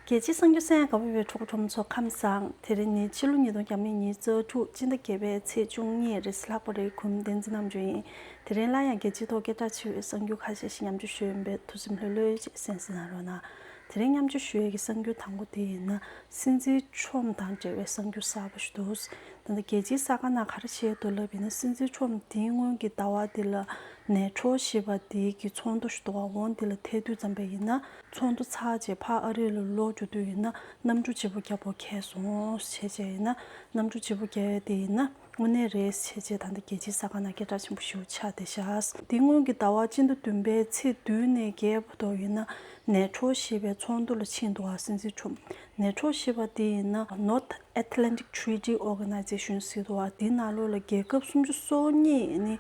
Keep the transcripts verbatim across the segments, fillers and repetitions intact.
རྒྱལ་སྤྱིའི་གསར་འགྱུར་གསན་གནང་བའི་གྲོགས་པོ་གྲོགས་མོ་ཚོ་ཁམས་བཟང་། དེ་རིང་ནི་ཕྱི་ལོ་ཉིས་སྟོང་ཉི་ཤུ་རྩ་དྲུག་སྤྱི་ཟླ་བརྒྱད་པའི་ཚེས་བཅུ་གཉིས་རེད། ལྷག་པ་རེད། གུས་མོ་བསྟན་འཛིན་རྣམ་དཔྱོད་ཡིན། དེ་རིང་སླར་ཡང་རྒྱལ་སྤྱིའི་ཐོག་སྐད་གྲགས་ཆེ་བའི་གསར་འགྱུར་ཁ་ཤས་ཤིག་མཉམ་སྤྱོད་ཞུ་ཡིན་པས། ཐུགས་སེམས་ལྷོད་ལྷོད་ཅིག་གསན་གཟིགས་གནང་རོགས་གནང་། དེ་རིང་མཉམ་སྤྱོད་ཞུ་ཡས་ཀྱི་གསར་འགྱུར་དང་པོ་དེ་ཡིན་ན། སྲིད་འཛིན་ཁྲོམ་དང་འབྲེལ་བའི་གསར་འགྱུར་གསར་པ་ཞིག་འདུག་ད་ལྟ་རྒྱལ་སྤྱིའི་གསར་ཁང་ནང་ག་རེ་བཤད་འདུག་ལབ་ཡིན་ན། སྲིད་འཛིན་ཁྲོམ་འདིའི་སྔོན་གྱི་ཟླ་བ་འདི་ལ་ནེ་ཊོ་ཞེས་པ་འདི་གི་ཚོགས་འདུ་ཞིག་འདུག་པ། འོ་འདི་ལ་ཐད་དུས་ཙམ་པ་ཡིན་ན། ཚོགས་འདུ་ཚར་རྗེས་ཕར་ཨ་རི་ལ་ལོག་འགྲོ་དུས་ཡིན་ན། གནམ་གྲུ་བརྗེ་པོ་བརྒྱབ་པ་གས་སོང་བྱས་བྱས་ཡིན་ན། གནམ་གྲུ་བརྗེ་པོ་བརྒྱབ་ཡས་དེ་ཡིན་ན་དངོས་གནས་རེད་བྱས་བྱས། ད་ལྟ་རྒྱལ་སྤྱིའི་གསར་ཁང་ནང་སྐད་གྲགས་ཆེན་པོ་ཞེ་པོ་ཆགས་བསྡད་ཤག་འདི་སྔོན་གྱི་ཟླ་བ་སྤྱི་ཟླ་བདུན་པའི་ཚེས་བདུན་ནས་བརྒྱད་བར་དུ་ཡིན་ན། ནེ་ཊོ་ཞེས་པའི་ཚོགས་འདུ་ལ་ཕྱིན་འདུག་པ། སྲིད་འཛིན་ཁྲོམ། ནེ་ཊོ་ཞེས་པ་དེ་ཡིན་ན། North Atlantic Treaty Organization ཟེར་འདུག་པ། དེའི་ནང་ལོགས་ལ་རྒྱལ་ཁབ་སུམ་ཅུ་སོ་གཉིས་ནི་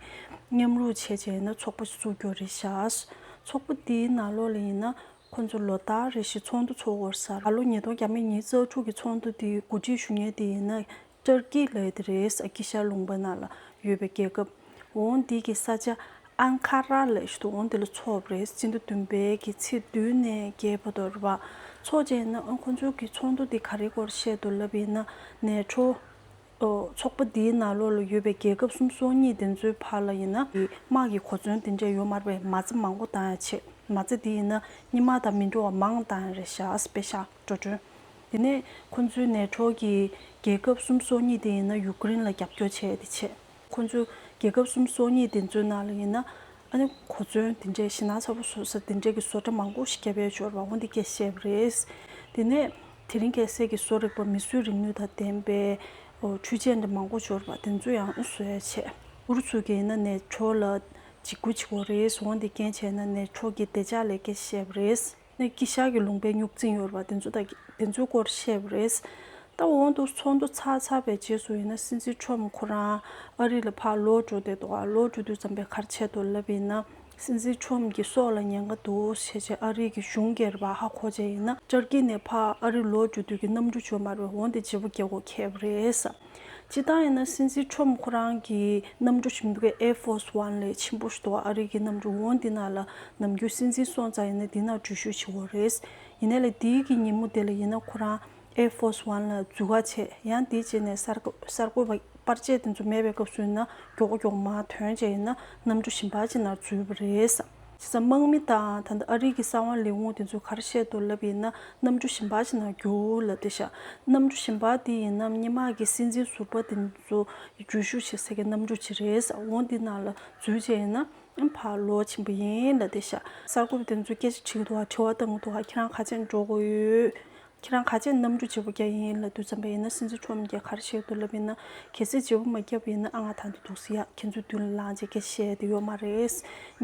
མཉམ་རུབ་བྱས་བྱས་ཡིན་ན་ཚོགས་པ་ཞིག་བཙུགས་རྒྱུ་རེད་ཤག་ཚོགས་པ་དེའི་ནང་ལོགས་ལ་ཡིན་ན། ཁོ་ཚོ་ལོ་ལྟར་རེ་བཞིན་ཚོགས་འདུ་ཚོགས་ཀྱི་ཡོད་ས་རེད། ལོ་ཉིས་སྟོང་ཉི་ཤུ་རྩ་དྲུག་གི་ཚོགས་འདུ་དེ་གོ་སྒྲིག་ཞུ་མཁན་དེ་ཡིན་ན། ཏུར་ཀི་ལབ་ཡས་དེ་རེད། དཀྱིལ་ཤར་ལུང་པ་ནང་ལ་ཡོད་པའི་རྒྱལ་ཁབ། འོ་འདི་གི་ས་ཆ་ཨན་ཁ་ར་ལབ་ཡས་ཞིག་འདུག་འོ་འདི་ལ་ཚོགས་པ་རེད། སྤྱི་ཟླ་བདུན་པའི་གི་ཚེས་བདུན་ནས་བརྒྱད་བར་དུ་རེད་པ། ཚོགས་བྱས་ན། ཨ། ཁོ་ཚོ་གི་ཚོགས་འདུ་འདི་ག་རེ་སྐོར་བཤད་འདུག་ལབ་ཡིན་ན། ནེ་ཊོ། ཨོ། ཚོགས་པ་འདིའི་ནང་ལོགས་ལ་ཡོད་པའི་རྒྱལ་ཁབ་སུམ་ཅུ་སོ་གཉིས་དེ་ཚོའི་བར་ལ་ཡིན་ན། དམག་གི་གོ་མཚོན་དེ་འདྲས་ཡོད་མ་རེད་པས། མ་རྩ་མང་པོ་བཏང་ཡ་བྱས། མ་རྩ་འདི་ཡིན་ན་སྔོན་མ་དང་མི་འདྲ་བ་མང་བཏང་ཡ་རེད་ཤག་པེ་ཤག་འགྲོ་གྲོན། དེ་ནས་ཁོ་ཚོའི་ནེ་ཊོ་གི་རྒྱལ་ཁབ་སུམ་ཅུ་སོ་གཉིས་དེ་ཡིན་ན་ཡུ་ཀེ་རེན་ལ་རྒྱབ་སྐྱོར་བྱས་ཏེ་བྱས། ཁོ་ཚོའི་རྒྱལ་ཁབ་སུམ་ཅུ་སོ་གཉིས་དེ་ཚོའི་ནང་ལ་ཡིན་ན། ཨ་ནི་གོ་མཚོན་དེ་འདྲའི་ཞེད་སྣང་ཚ་པོ་བཟོ་ས་དེ་འདྲའི་གི་བཟོ་གྲྭ་མང་པོ་ཞིག་བརྒྱབ་ཡས་ཡོད་རེད་པ། འོ་འདི་སྐད་བཤད་པ་རེད། དེ་ནས་དེ་རིང་ཁ་སང་གི་བཟོ་རིག་པ། མིས་བཟོས་རིག་ནུས་དང་ལྡན་པའི། ཨོ། འཕྲུལ་ཆས་འདྲ་མང་པོ་ཡོད་རེད་པ། དེ་ཚོ་ཡང་བཟོ་ཡས་བྱས། ཨུ་རུ་སུ་གིས་ཡིན་ན་ནེ་ཊོ་ལ་འཇིགས་སྐུལ་བྱེད་ཀྱི་ཡོད་རེད། འོ་འདི་རྐྱེན་བྱས་ན་ནེ་ཊོ་གི་བདེ་འཇགས་ལ་སྐད་ཆ་བཤད་པ་རེད། ནས་དཀྱིལ་ཤར་གྱི་ལུང་པའི་རྙོག་འཛིང་ཡོད་རེད་པ། དེ་ཚོ་དང་དེ་ཚོའི་སྐོར་བཤད་པ་རེད། ད་འོ་འདུག་ཚོགས་འདུ་ཚར་ཚར་བའི་རྗེས་སུ་ཡིན་ན། སྲིད་འཛིན་ཁྲོམ་ཁོ་རང་ཨ་རི་ལ་ཕར་ལོག་འགྲོ་བསྡད་འདུག་ག་ལོག་འགྲོ་དུས་ཙམ་པས་ག་རེ་བྱས་འདུག་ལབ་ཡིན་ན། སྲིད་འཛིན་ཁྲོམ་གྱི་སྲོག་ལ་ཉེན་ཁ་འདུག་བྱས་བྱས་ཨ་རི་གི་གཞུང་སྒེར་བ་ཧ་གོ་བྱས་ཡིན་ན། ཏུར་ཀི་ནས་ཕར་ཨ་རི་ལོག་འགྲོ་དུས་ཀྱི་གནམ་གྲུ་བྱུང་མ་རེད། འོ་འདི་བརྗེ་པོ་རྒྱག་དགོས་ཁེལ་བ་རེད། སྤྱིར་བཏང་ཡིན་ན་སྲིད་འཛིན་ཁྲོམ་ཁོ་རང་གི་གནམ་གྲུ་ཞིག་འདུག་གས། Air Force One ལབ་ཆེན་པོ་ཞིག་འདུག་ཨ་རི་གི་གནམ་གྲུ། འོ་འདི་ནང་ལ་ནམ་རྒྱུན་སྲིད་འཛིན་སོང་ཙང་ཡིན་ན་འདི་ནང་འགྲུལ་བཞུད་བྱེད་ཀྱི་ཡོད་རེད། ཡིན་ནའི་ལས་འདིའི་གི་ཉིན་མོ་དེ་ལ་ཡིན་ན་ཁོ་རང་Air Force One ལ་འཛུལ་ཁ་བྱས། ཡང་དེའི་རྗེས་ནས་གསར་འགོད་གསར་འགོད་པ་པར་ཆས་དེ་ཚོ་མེད་པའི་སྐབས་སུ་ཡིན་ན་མགྱོགས་པོ་མགྱོགས་པོ་མར་ཐོན་བྱས་ཡིན་ན་གནམ་གྲུ་གཞན་པ་ཅིག་ནང་འཛུལ་བ་རེད། བྱས་ཙང་དམག་མི་དང་ད་ལྟ་ཨ་རི་གི་གསང་བ་ལས་ཁུངས་དེ་ཚོས་ག་རེ་བཤད་འདུག་ལབ་ཡིན་ན། གནམ་གྲུ་གཞན་པ་ཞིག་ནང་རྒྱུགས་ལབ་བསྡད་ཤག་གནམ་གྲུ་གཞན་པ་དེ་ཡིན་ན་སྔོན་མ་གི་སྲིད་འཛིན་ཟུར་པ་དེ་ཚོ་འགྲུལ་བཞུད་བྱེད་ས་གི་གནམ་གྲུ་ཅིག་རེད། འོ་འདི་ནང་ལ་འཛུལ་བྱས་ཡིན་ན་ཕར་ལོག་ཕྱིན་པ་ཡིན་ལབ་བསྡད་ཤག་གསར་འགོད་པ་དེ་ཚོས་སྐད་ཆ་དྲིས་འདུག་ག་དྲི་བ་བཏང་གི་འདུག་ག་ཁྱེད་རང་ག་ཚོད་འགྲོ་དགོས་ཡོད། ཁྱེད་རང་ག་ཚོད་གནམ་གྲུ་བརྗེ་པོ་རྒྱག་ཡིན་ལབ་དུས་ཙམ་པ་ཡིན་ན། སྲིད་འཛིན་ཁྲོམ་གྱིས་ག་རེ་བཤད་འདུག་ལབ་ཡིན་ན། གལ་སྲིད་བརྗེ་པོ་མ་བརྒྱབ་པ་ཡིན་ན་ཨ་ང་ད་འདི་འདུག་སེ་ཡ། ཁྱེད་ཚོའི་མདུན་ལ་ལངས་བྱས་སྐད་ཆ་བཤད་ཡ་དེ་ཡོད་མ་རེད།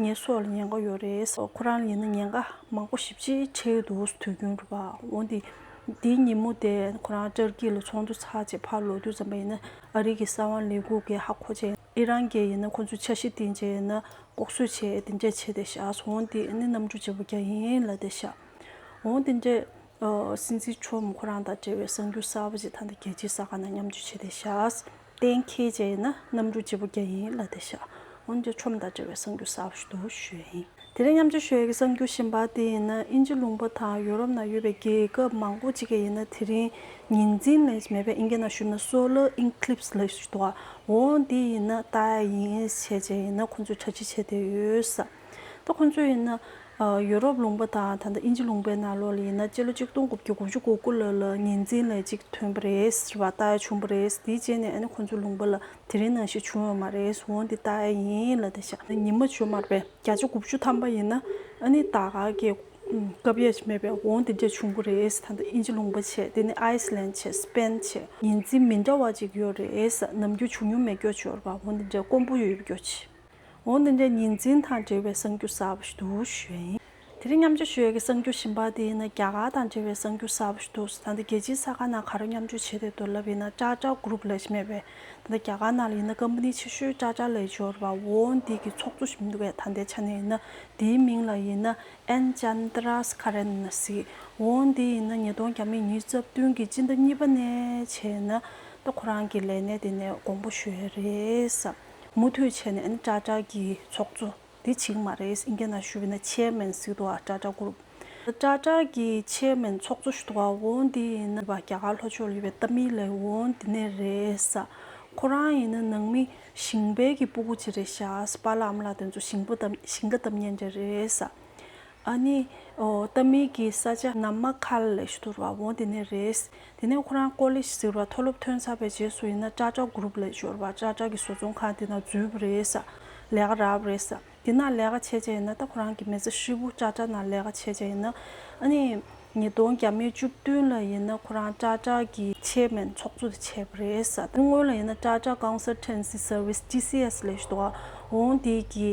ངའི་སྲོག་ལ་ཉེན་ཁ་ཡོད་རེད། ཁོ་རང་ལ་ཡིན་ན་ཉེན་ཁ་མང་པོ་ཞེ་པོ་ཅིག་འཕྲད་ཀྱི་འདུག་དུས་རྒྱུན་རེད་པ། འོ་འདི་འདིའི་ཉིན་མོ་དེ་ཁོ་རང་ཏུར་ཀི་ལ་ཚོགས་འདུ་ཚར་རྗེས་ཕར་ལོག་དུས་ཙམ་པ་ཡིན་ན། ཨ་རི་གི་གསང་བ་ལས་ཁུངས་ཀྱིས་ཧ་གོ་བྱས། ཨི་རན་གྱིས་ཡིན་ན་ཁོ་ཚོའི་འཆར་གཞི་དེ་བྱས་ཡིན་ན་ལྐོག་གསོད་བྱས་དེ་འདྲས་བྱས་བསྡད་ཤག་འོ་འདི་ནི་གནམ་གྲུ་བརྗེ་པོ་རྒྱག་ཡིན་ལབ་བསྡད་ཤག་འོ་དེ་འདྲས། ཨ། སྲིད་འཛིན་ཁྲོམ་ཁོ་རང་དང་འབྲེལ་བའི་གསར་འགྱུར་གསར་པ་ཅིག་ད་ལྟ་རྒྱལ་སྤྱིའི་གསར་ཁང་ནང་མཉམ་སྤྱོད་བྱས་བསྡད་ཤག་གཏན་འཁེལ་བྱས་ཡིན་ན་གནམ་གྲུ་བརྗེ་པོ་རྒྱག་ཡིན་ལབ་བསྡད་ཤག་འོ་དེ་འདྲས་ཁྲོམ་དང་འབྲེལ་བའི་གསར་འགྱུར་གསར་པ་ཞིག་འདུག་ཞུ་ཡ་ཡིན། དེ་རིང་མཉམ་སྤྱོད་ཞུ་ཡ་གི་གསར་འགྱུར་གཞན་པ་དེ་ཡིན་ན། དབྱིན་ཇི་ལུང་པ་དང་ཡོ་རོབ་ནང་ཡོད་པའི་རྒྱལ་ཁབ་མང་པོ་ཅིག་གིས་ཡིན་ན་དེ་རིང་ཉི་འཛིན་ལབ་ཡས་མེད་པའི། ཨིན་སྐད་ནང་ཞུས་ན་solar eclipse ལབ་ཡས་ཞིག་འདུག་འོ་འདི་ཡིན་ན་ལྟ་ཡ་ཡིན་བྱས་བྱས་ཡིན་ན་ཁོང་ཚོས་གྲ་སྒྲིག་བྱས་བསྡད་ཡོད་ས། ད་ཁོང་ཚོས་ཡིན་ན། ཨ། ཡོ་རོབ་ལུང་པ་དང་ད་ལྟ་དབྱིན་ཇི་ལུང་པའི་ནང་ལོགས་ལ་ཡིན་ན་སྤྱི་ལོ་གཅིག་སྟོང་དགུ་བརྒྱ་དགུ་བཅུ་གོ་དགུ་ལོ་ལ་ཉི་འཛིན་ལབ་ཡས་གཅིག་ཐོན་པ་རེད་ཟེར་བ། ལྟ་ཡ་བྱུང་པ་རེད། དེའི་རྗེས་ནས་ཨ་ནི་ཁོང་ཚོའི་ལུང་པ་ལ་དེ་རིང་ནང་བཞིན་བྱུང་ཡོད་མ་རེད། འོ་འདི་ལྟ་ཡ་ཡིན་ལབ་བསྡད་ཤག་ཉི་མ་བྱུང་མ་རེད། བརྒྱ་ཆ་དགུ་བཅུ་ཐམ་པ་ཡིན་ན་ཨ་ནི་ད་ག་གི་བཀབ་ཡས་མེད་པའི་འོ་འདི་འདྲས་བྱུང་གི་རེད། ད་ལྟ་དབྱིན་ཇི་ལུང་པ་བྱས། དེ་ནི་ཨའི་སི་ལན་བྱས། སི་པེན་བྱས། ཉི་འཛིན་མི་འདྲ་བ་ཅིག་ཡོད་རེད། ནམ་རྒྱུན་བྱུང་མྱོང་མེད་སྐྱོ་ཆོར་བ། འོ་འདི་འདྲས་དཀོན་པོ་ཡོད་སྐྱོ་ཆེ། འོ་འདི་འདྲའི་ཉི་འཛིན་དང་འབྲེལ་བའི་གསར་འགྱུར་གསར་པ་ཞིག་འདུག་ཞུ་ཡ་ཡིན། དེ་རིང་མཉམ་སྤྱོད་ཞུ་ཡ་གི་གསར་འགྱུར་གཞན་པ་དེ་ཡིན་ན། རྒྱ་གར་དང་འབྲེལ་བའི་གསར་འགྱུར་གསར་པ་ཞིག་འདུག་ད་ལྟ་རྒྱལ་སྤྱིའི་གསར་ཁང་ནང་ག་རེ་མཉམ་སྤྱོད་བྱས་བསྡད་འདུག་ལབ་ཡིན་ན། ཊ་ཊ་གུ་རུབ་ལབ་ཞིག་མེད་པས། ད་ལྟ་རྒྱ་གར་ནང་ལ་ཡིན་ན་ཀམ་པ་ནི་ཆེ་ཤོས་ཊ་ཊ་ལབ་ཡས་ཅིག་ཡོད་རེད་པ། འོ་འདི་གི་ཚོགས་གཙོ་ཞིག་མི་འདུག་གས། ད་ལྟའི་ཆ་ནས་ཡིན་ན། དེའི་མིང་ལ་ཡིན་ན་ཨེན་ཅན་དྲ་སི་ཁ་རན་ཟེར། འོ་འདི་ཡིན་ན་ཉིས་སྟོང་ཉི་ཤུ་རྩ་བདུན་གྱི་སྤྱི་ཟླ་གཉིས་པ་ནས་བྱས་ན་ད་ཁོ་རང་གི་ལས་གནས་དེ་ནས་དགོངས་པ་ཞུ་ཡ་རེད་ས། མུ་མཐུད་བྱས་ནས་ཨ་ནི་ཊ་ཊ་གི་ཚོགས་གཙོ་འདི་བྱེད་ཀྱི་མ་རེད། ཨིན་སྐད་ནང་ཞུས་པ་ན་ཆེར་མེན་ཟེར་འདུག་པ། ཊ་ཊ་གུ་རུབ། ཊ་ཊ་གི་ཆེར་མེན་ཚོགས་གཙོ་ཞིག་འདུག་ག་འོ་འདི་ཡིན་ན་རྒྱ་གར་ལྷོ་ཕྱོགས་ལ་ཡོད་པའི་ཏཱ་མིལ་ལ་འོ་འདི་ནས་རེད་ས། ཁོ་རང་ཡིན་ན་ནང་མི་ཞིང་པའི་གི་སྤུ་གུ་ཅིག་རེད་ཤག་པཱ་ལགས་ཨ་མ་ལགས་དེ་ཚོ་ཞིང་པ་གཏམ་ཞིང་ཁ་གཏམ་མཁན་འདྲ་རེད་ས། ཨ་ནི། ཨོ་ཏཱ་མིལ་གྱི་ས་ཆ་ནམ་མ་ཁལ་ལ་ཞུ་དུར་བ་འོ་དེ་ནས་རེད། དེ་ནས་ཁོ་རང་ཀོ་ལེ་ཇི་ཟེར་བ་མཐོ་སློབ་ཐོན་ཚར་བའི་རྗེས་སུ་ཡིན་ན་ཊ་ཊ་གུ་རུབ་ལ་ཞོར་བ་ཊ་ཊ་གི་བཟོ་ཚོང་ཁང་དེ་ན་འཛུལ་བ་རེད་ས། ལས་ཀ་རག་པ་རེད་ས། དེ་ན་ལས་ཀ་བྱས་བྱས་ཡིན་ན་ད་ཁོ་རང་གི་མི་ཚེ་ཧྲིལ་པོ་ཊ་ཊ་ནང་ལས་ཀ་བྱས་བྱས་ཡིན་ན། ཨ་ནི། ཉིས་སྟོང་བརྒྱ་མེད་བཅུ་བདུན་ལ་ཡིན་ན་ཁོ་རང་ཊ་ཊ་གི་ཆེར་མེན་ཚོགས་གཙོ་དེ་བྱས་པ་རེད་ས། དེ་སྔོན་ལ་ཡིན་ན་ཊ་ཊ་ཀོན་སལ་ཊན་སི་སར་བིས་ཊི་སི་ཨེས་ལ་ཞུ་དུར་བ་འོ་དེ་གི་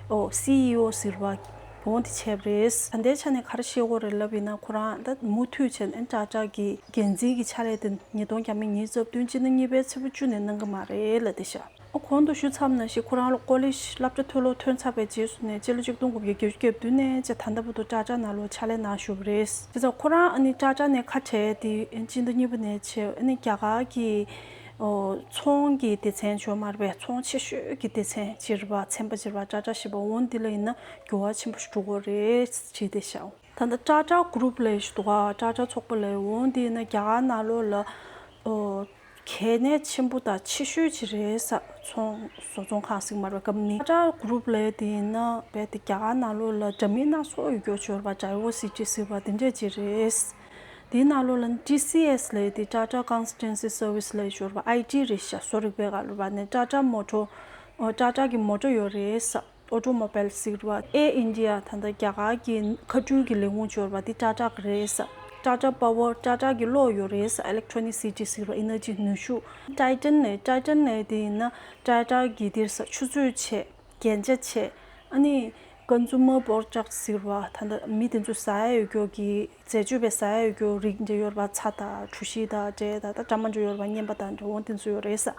ཨོ་སི་ཨི་ཨོ་ཟེར་བ། འོ་དེ་བྱས་པ་རེད། ད་ལྟའི་ཆ་ནས་ག་རེ་བཤད་དགོས་རེད་ལབ་ཡིན་ན་ཁོ་རང་ད་མུ་མཐུད་བྱས་ནས་ཊ་ཊ་གི་འགན་འཛིན་གྱི་ཕྱག་ལས་དེ་ཉིས་སྟོང་བརྒྱ་མེད་ཉི་ཤུ་རྩ་བདུན་སྤྱི་ཟླ་གཉིས་པའི་ཚེས་པ་བཅུ་ནས་གནང་གི་མ་རེད་ལབ་བསྡད་ཤག་ཨ་གོང་དུ་ཞུས་ཚར་བ་ནང་བཞིན་ཁོ་རང་ལ་ཀོ་ལེ་ཇི་སློབ་གྲྭ་མཐོ་སློབ་ཐོན་ཚར་བའི་རྗེས་སུ་ནས་སྤྱི་ལོ་ཆིག་སྟོང་དགུ་བརྒྱ་བརྒྱད་ཅུ་གྱ་བདུན་ནས་བྱས་ད་ལྟ་བར་དུ་ཊ་ཊ་ནང་ལོགས་ཕྱག་ལས་གནང་བཞུགས་པ་རེད། དེ་ཙང་ཁོ་རང་ཨ་ནི་ཊ་ཊ་ནས་ཁ་བྲལ་ཏེ་སྤྱི་ཟླ་གཉིས་པ་ནས་བྱས་ཨ་ནི་རྒྱ་གར་གྱི་ཨོ་ཚོང་གི་སྡེ་ཚན་ཅིག་ཡོད་མ་རེད་པས། ཚོང་ཆེ་ཤོས་ཀྱི་སྡེ་ཚན་ཅིག་རེད་པ། ཚན་པ་ཅིག་རེད་པ། ཊ་ཊ་ཞེས་པ་འོ་འདི་ལ་ཡིན་ན་འགྱུར་བ་ཆེན་པོ་ཞིག་འགྲོ་གི་རེད་བྲིས་བསྡད་ཤག་ད་ལྟ་ཊ་ཊ་གུ་རུབ་ལབ་ཡས་ཞིག་འདུག་ག་ཊ་ཊ་ཚོགས་པ་ལབ་ཡས། འོ་འདི་ཡིན་ན་རྒྱ་གར་ནང་ལོགས་ལ་ཨོ་གལ་གནད་ཆེན་པོ་དང་ཆེ་ཤོས་ཅིག་རེད་ས། ཚོང་བཟོ་ཚོང་ཁང་ཟེར་གྱི་མ་རེད་པ། ཀམ་པ་ནི། ཊ་ཊ་གུ་རུབ་ལབ་ཡས་དེ་ཡིན་ན་རྦད་དེ་རྒྱ་གར་ནང་ལོགས་ལ་འདྲ་མིན་སྣ་ཚོགས་ཡོད་རྒྱུ་ཅིག་ཡོད་རེད་པ། ཌའི་ཝར་སི་ཊི་ཟེར་བ་དེ་འདྲས་ཅིག་རེད། དེའི་ནང་ལོགས་ལ་ཊི་སི་ཨེས་ལབ་ཡས་དེ་ཊ་ཊ་ཀོན་སལ་ཊན་སི་སར་བིས་ལབ་ཡས་ཅིག་ཡོད་རེད་པ། ཨའི་ཊི་རེད་ཤག་བཟོ་རིག་པའི་སྒང་ལ་རེད་པ། ནས་ཊ་ཊ་མོ་ཊར། ཨོ་ཊ་ཊ་གི་མོ་ཊར་ཡོད་རེད་ས། ཨོ་ཊོ་མོ་བེལ་ཟེར་བ། ཨེར་ཨིན་ཌི་ཡ་ད་ལྟ་རྒྱ་གར་གྱི་མཁའ་འགྲུལ་གྱི་ལས་ཁུངས་ཅིག་ཡོད་རེད་པ། དེ་ཊ་ཊ་གི་རེད་ས། ཊ་ཊ་པ་ཝར། ཊ་ཊ་གི་གློག་ཡོད་རེད་ས། ཨི་ལེག་ཊོ་ནི་སི་ཊི་ཟེར་བ། ཨེ་ནར་ཇི་ནུས་ཤུགས། ཊའི་ཊན་ནས། ཊའི་ཊན་ནས་དེ་ཡིན་ན་ཊ་ཊ་གི་དེར་ས་ཆུ་མཛོད་བྱས། རྒྱན་ཆ་བྱས། ཨ་ནི་ཀོན་སུ་མར་པོ་རོ་ཌག་ཟེར་བ། ད་ལྟ་མི་དེ་ཚོས་ཟ་ཡ་ཡོད་རྒྱུ་གི་རྫས་སྤྱོད་པའི་ཟ་ཡ་ཡོད་རྒྱུ་རིགས་འདྲ་ཡོད་རེད་པ། ཚྭ་དང་གྲོ་ཞིབ་དང་འབྲས་དང་ད་འདྲ་མི་འདྲ་ཡོད་རེད་པ། རྔན་པ་དང་འདྲ་འོ་དེ་ཚོ་ཡོད་རེད་ས།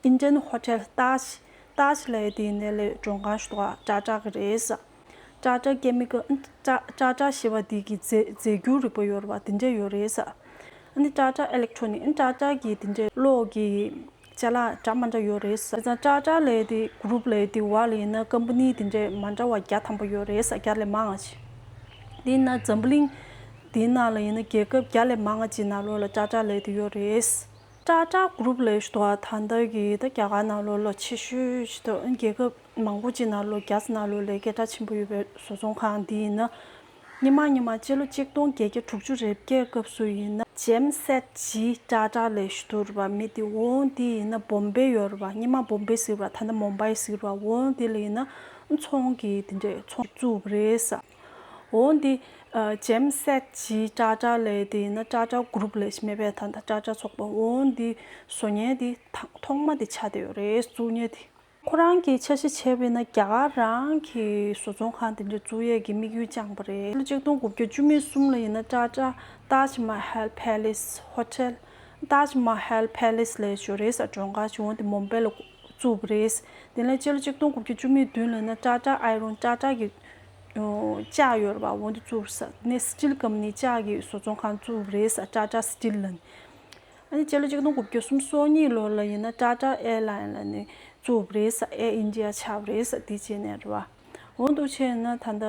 ཨིན་ཌི་ཡན་ཧོ་ཊེལ་ཏཱཇ། ཏཱཇ་ལབ་ཡས་དེ་ཡིན་ནའི་ལས་མགྲོན་ཁང་ཞིག་འདུག་ག་ཊ་ཊ་གི་རེད་ས། ཊ་ཊ་ཀེ་མི་ཀལ། ཊ་ཊ་ཞེས་པ་དེ་གི་རྫས་རྫས་འགྱུར་རིག་པ་ཡོད་རེད་པ། དེ་འདྲས་ཡོད་རེད་ས། ཨ་ནི་ཊ་ཊ་ཨི་ལེག་ཊོ་ནིག། ཨ་ནི་ཊ་ཊ་གི་དེ་འདྲས་གློག་གི་ཅ་ལག་འདྲ་མི་འདྲ་ཡོད་རེད་ས། བྱས་ཙང་ཊ་ཊ་ལབ་ཡས་དེ་གུ་རུབ་ལབ་ཡས་དེ་བར་ལ་ཡིན་ན་ཀམ་པ་ནི་དེ་འདྲས་མི་འདྲ་བ་བརྒྱ་ཐམ་པ་ཡོད་རེད་ས། བརྒྱ་ལས་མང་བ་ཅིག་དེ་ཡིན་ན་འཛམ་བུ་གླིང་དེའི་ནང་ལ་ཡིན་ན་རྒྱལ་ཁབ་བརྒྱ་ལས་མང་བ་ཅིག་ནང་ལོགས་ལ་ཊ་ཊ་ལབ་ཡས་དེ་ཡོད་རེད། ཊ་ཊ་གུ་རུབ་ལབ་ཡས་ཞིག་འདུག་ག་ད་ལྟ་གི་ད་རྒྱ་གར་ནང་ལོགས་ལ་ཆེ་ཤོས་ཤིག་འདུག་རྒྱལ་ཁབ་མང་པོ་ཅིག་ནང་ལོགས་རྒྱ་ནང་ལོགས་ལ་སྐད་གྲགས་ཆེན་པོ་ཡོད་པའི་བཟོ་ཚོང་ཁང་འདི་ཡིན་ན། སྔོན་མ་སྔོན་མ་སྤྱི་ལོ་ཆིག་སྟོང་བརྒྱད་བརྒྱ་དྲུག་ཅུ་རེ་བརྒྱད་སྐབས་སུ་ཡིན་ན་ཇེམ་སེད་ཇི་ཊ་ཊ་ལབ་ཡས་ཞིག་འདུག་རེད་པ། མི་དེ་འོ་འདི་ཡིན་ན་བོམ་བེ་ཡོད་རེད་པ། སྔོན་མ་བོམ་བེ་ཟེར་བ། ད་ལྟ་མུམ་བྷའི་ཟེར་བ། འོ་འདི་ལ་ཡིན་ན་ཚོང་གི་དེ་འདྲས་ཚོང་བཙུགས་པ་རེད་ས། འོ་འདི་ཨ་ཇེམ་སེད་ཇི་ཊ་ཊ་ལབ་ཡས་དེ་ཡིན་ན་ཊ་ཊ་གུ་རུབ་ལབ་ཡས་ཤིག་མེད་པས། ད་ལྟ་ཊ་ཊ་ཚོགས་པ། འོ་འདི་བཟོ་མཁན་དེ་ཐ་ཐོག་མ་དེ་ཆགས་བསྡད་ཡོད་རེད། བཙུགས་མཁན་དེ། ཁོ་རང་གིས་འཆར་གཞི་བྱས་པ་ཡིན་ན་རྒྱ་གར་རང་གི་བཟོ་ཚོང་ཁང་དེ་འདྲ་བཙུགས་ཡས་ཀྱི་དམིགས་ཡུལ་བཅངས་པ་རེད། ཆིག་སྟོང་དགུ་བརྒྱ་བཅུ་མེད་གསུམ་ལ་ཡིན་ན་ཊ་ཊ་ཏཱཇ་མ་ཧལ་ཕེ་ལེ་སི་ཧོ་ཊེལ། ཏཱཇ་མ་ཧལ་ཕེ་ལེ་སི་ལབ་ཡས་ཅིག་ཡོད་རེད་ས། མགྲོན་ཁང་ཅིག་འོ་དེ་མུམ་བེ་ལ་བཙུགས་པ་རེད། དེ་ནས་སྤྱི་ལོ་ཆིག་སྟོང་དགུ་བརྒྱ་བཅུ་མེད་བདུན་ལ་ཡིན་ན་ཊ་ཊ་ཨའི་རོན། ཊ་ཊ་གི་ཨོ་ལྕགས་ཡོད་རེད་པ། འོ་འདི་བཙུགས་པ་རེད་ས། དེ་ནས་སི་ཊིལ་ཀམ་པ་ནི་ལྕགས་ཀྱི་བཟོ་ཚོང་ཁང་བཙུགས་པ་རེད་ས། ཊ་ཊ་སི་ཊིལ་ལབ་ནས། ཨ་ནི་སྤྱི་ལོ་ཆིག་སྟོང་དགུ་བརྒྱ་སུམ་ཅུ་སོ་གཉིས་ལོ་ལ་ཡིན་ན་ཊ་ཊ་ཨེར་ལའིན་ལབ་ནས་བཙུགས་པ་རེད་ས། ཨེར་ཨིན་ཌི་ཡ་ཆགས་པ་རེད་ས། དེ་བྱས་ནས་རེད་པ། འོ་འདུག་བྱས་ན་ད་ལྟ་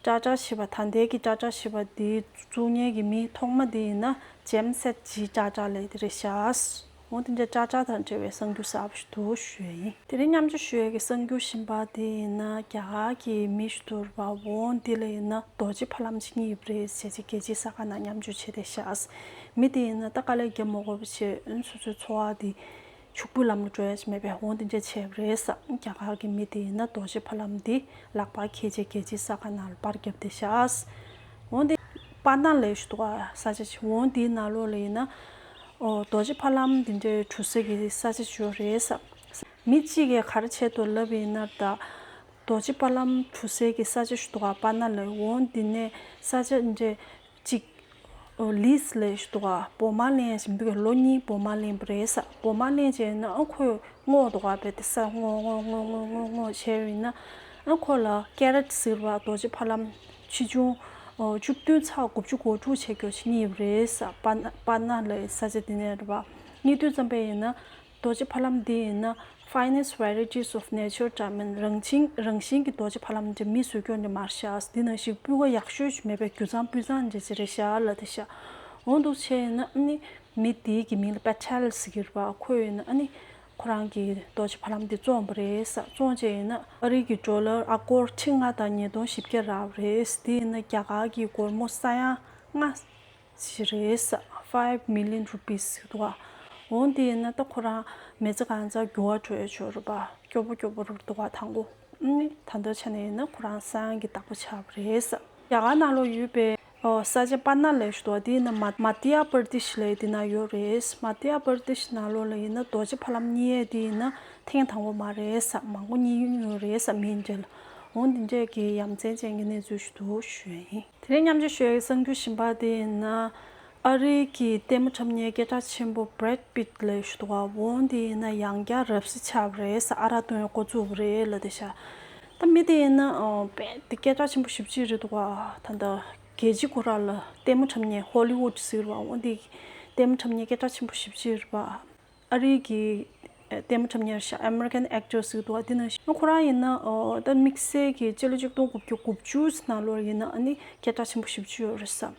ཊ་ཊ་ཞེས་པ་ད་ལྟའི་གི་ཊ་ཊ་ཞེས་པ་དེ་བཙུགས་མཁན་གྱི་མི་ཐོག་མ་དེ་ཡིན་ན་ཇེམ་སེད་ཇི་ཊ་ཊ་ལབ་དེ་རེད་ཤག་འོ་དེ་འདྲ་ཊ་ཊ་དང་འབྲེལ་བའི་གསར་འགྱུར་གསར་པ་ཞིག་འདུག་ཞུ་ཡ་ཡིན། དེ་རིང་མཉམ་སྤྱོད་ཞུ་ཡ་གི་གསར་འགྱུར་གཞན་པ་དེ་ཡིན་ན་རྒྱ་གར་གྱི་མི་ཞིག་འདུག་རེད་པ། འོ་འདི་ལ་ཡིན་ན་རྡོ་རྗེ་ཕ་ལམ་ཅིག་རྙེད་པ་རེད་ཟེར་བྱས་རྒྱལ་སྤྱིའི་གསར་ཁང་ནང་མཉམ་སྤྱོད་བྱས་བསྡད་ཤག་མི་དེ་ཡིན་ན་ད་དཀའ་ལས་རྒྱབ་མ་དགོས་པ་བྱས་སོ་སོའི་འཚོ་བ་དེ་ཕྱུག་པོའི་ལམ་ལ་འགྲོ་ཡ་ཞིག་མེད་པའི་འོ་དེ་འདྲ་བྱས་པ་རེད་ས། རྒྱ་གར་གྱི་མི་དེ་ཡིན་ན་རྡོ་རྗེ་ཕ་ལམ་དེ་ལག་པར་འཁྱེར་བྱས་རྒྱལ་སྤྱིའི་གསར་ཁང་ནང་ལ་པར་བརྒྱབ་བསྡད་ཤག་འོ་དེ་པ་ན་ལབ་ཞིག་འདུག་ག་ས་ཆ་ཅིག་འོ་དེའི་ནང་ལོགས་ལ་ཡིན་ན་ཨོ་རྡོ་རྗེ་ཕ་ལམ་དེ་འདྲའི་གྲུ་ཟ་གི་ས་ཆ་ཅིག་ཡོད་རེད་ས། མི་གཅིག་གིས་ག་རེ་བྱས་འདུག་ལབ་ཡིན་ན་ད་རྡོ་རྗེ་ཕ་ལམ་གྲུ་ཟ་གི་ས་ཆ་ཞིག་འདུག་ག་པ་ན་ལབ། འོ་དེ་ནས་ས་ཆ་འདྲ་གཅིག་ཨོ་ལིས་ལབ་ཞིག་འདུག་ག་བོགས་མ་ལེན་ཞིག་འདུག་ག་ལོ་གཉིས་བོགས་མ་ལེན་པ་རེད་ས། བོགས་མ་ལེན་བྱས་ན་ཨ་ཁོས་སྔོག་འདུག་ག་བྱས་ཏེ་ས་སྔོག་སྔོག་སྔོག་སྔོག་སྔོག་བྱས་པ་ཡིན་ན་ཨ་ཁོ་ལ་ཀེ་རེ་ཊི་ཟེར་བ་རྡོ་རྗེ་ཕ་ལམ་ཆེ་ཆུང་ཨོ་བཅུ་བདུན་ཚེག་དགུ་བཅུ་གོ་དྲུག་བྱས་རྒྱུ་ཞིག་རྙེད་པ་རེད་ས། པ་ན་པ་ན་ལབ་ས་ཆ་དེ་ནས་རེད་པ། རྙེད་དུས་ཙམ་པ་ཡིན་ན་རྡོ་རྗེ་ཕ་ལམ་འདི་ཡིན་ན་ Finest Varieties of Nature འདྲ་མིན་རང་བཞིན་རང་བཞིན་གྱི་རྡོ་རྗེ་ཕ་ལམ་འདི་མིས་བཟོས་ཀྱོག་འདི་མར་བཞག་འདི་ནང་བཞིན་སྤུས་ཀ་ཡག་ཤོས་ཤིག་མེད་པའི་རྒྱུ་ཚང་སྤུས་གཙང་འདི་ཅི་རེད་བཞག་ལ་དེ་བཞག་འོང་འདུག་བྱས་ཡིན་ན་ཨ་ནི་མི་དེའི་གི་མིང་ལ་པེ་ཐལ་ཟེར་གྱི་རེད་པ། ཁོས་ཡིན་ན་ཨ་ནི་ཁོ་རང་གི་རྡོ་རྗེ་ཕ་ལམ་འདི་བཙོངས་པ་རེད་ས། བཙོངས་བྱས་ཡིན་ན་ཨ་རི་གི་ཌོ་ལར་ཨ་སྒོར་ཁྲི་ལྔ་དང་ཉིས་སྟོང་བཞི་བརྒྱ་རག་པ་རེད། འདི་ཡིན་ན་རྒྱ་གར་གྱི་སྒོར་མོ་ས་ཡ་ལྔ་ཞིག་རེད་ས། Five million rupees ཟེར་འདུག་ག་འོ་འདི་ཡིན་ན་ད་ཁོ་རང་མི་ཚེ་གང་ཚང་འགྱུར་བ་འགྲོ་ཡ་ཆོག་རེད་པ། སྐྱོ་པོ་སྐྱོ་པོ་རུ་འདུག་ག་དང་པོ། ཨ་ནི་ད་ལྟ་ཆ་ནས་ཡིན་ན་ཁོ་རང་ས་ཡང་གི་བདག་པོ་ཆགས་པ་རེད་ས། རྒྱ་གར་ནང་ལོགས་ཡོད་པའི་ཨོ་ས་ཆ་པ་ན་ལབ་ཞིག་འདུག་ག་འདི་ཡིན་ན་མ་མ་དྷྱ་པར་དེཤ་ལབ་འདི་ན་ཡོད་རེད། མ་དྷྱ་པར་དེཤ་ནང་ལོགས་ལ་ཡིན་ན་རྡོ་རྗེ་ཕ་ལམ་རྙེད་ཡས་འདི་ཡིན་ན་ཐེངས་དང་པོ་མ་རེད་ས། མང་པོ་རྙེད་ཡོད་རེད་ས་མི་འདྲ་ལ། འོ་འདི་འདྲས་ཀྱི་ཡ་མཚན་ཅན་གྱི་གནས་ཚུལ་ཞིག་འདུག་ཞུ་ཡ་ཡིན། དེ་རིང་མཉམ་སྤྱོད་ཞུ་ཡ་གི་གསར་འགྱུར་གཞན་པ་དེ་ཡིན་ན། ཨ་རིའི་གི་ལྟད་མོ་འཁྲབ་མཁན་སྐད་གྲགས་ཆེན་པོ་Brad Pitt ལབ་ཞིག་འདུག་ག་འོ་འདི་ཡིན་ན་ཡང་བསྐྱར་རབ་གསལ་ཆགས་པ་རེད་ས། ཨ་རག་བཏུང་ཡ་འགོ་བཙུགས་པ་རེད་ལབ་བསྡད་ཤག་ད་མི་དེ་ཡིན་ན་ཨོ་དཔེ་དེ་སྐད་གྲགས་ཆེན་པོ་ཞེ་པོ་ཅིག་རེད་འདུག་ག་ད་ལྟ་རྒྱལ་སྤྱི་ཁོ་རང་ལ་ལྟད་མོ་འཁྲབ་མཁན་ཧོ་ལི་ཝུད་ཟེར་བ་འོ་འདི་ལྟད་མོ་འཁྲབ་མཁན་སྐད་གྲགས་ཆེན་པོ་ཞེ་པོ་ཅིག་རེད་པ། ཨ་རིའི་གི་ལྟད་མོ་འཁྲབ་མཁན་རེད་ཤག American actor ཟེར་འདུག་ག་འདི་ནང་བཞིན་ཁོ་རང་ཡིན་ན་ཨོ་ད་དམིགས་བསལ་གྱི་སྤྱི་ལོ་ཆིག་སྟོང་དགུ་བརྒྱ་དགུ་བཅུ་ནང་ལོགས་ཡིན་ན་ཨ་ནི་སྐད་གྲགས་ཆེན་པོ་ཞེ་པོ་ཅིག་ཡོད་རེད་ས།